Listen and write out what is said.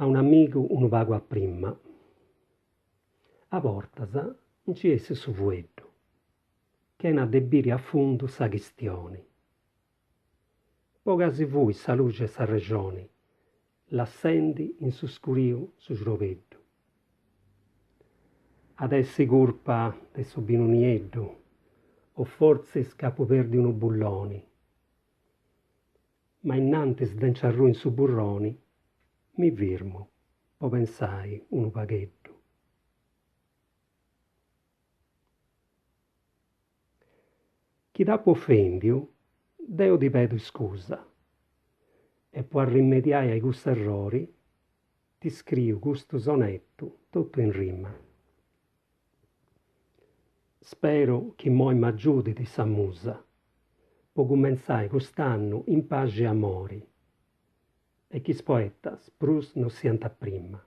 A un'amigu unu pagu a prima. A bortas nci essit su fueddu, chena de biri a fundu sa chistioni. Po ca si fuit sa luxi 'e s'arrexoni, lassendi in su scuriu su crobeddu. At essi curpa de su binu nieddu o fortzis ca apu perdiu unu bulloni. Ma innantis de nci arrui in su burroni mi firmu po pensai unu pagheddu. Chi t'apu ofendiu deu ti pedu iscusa e po arrimediai ai cust'errori ti scriu custu sonettu totu in rima. Speru chi immoi m'agiudit sa musa po cumentzai cust'annu in paxi e amori e chi is poetas prus no siant a prima.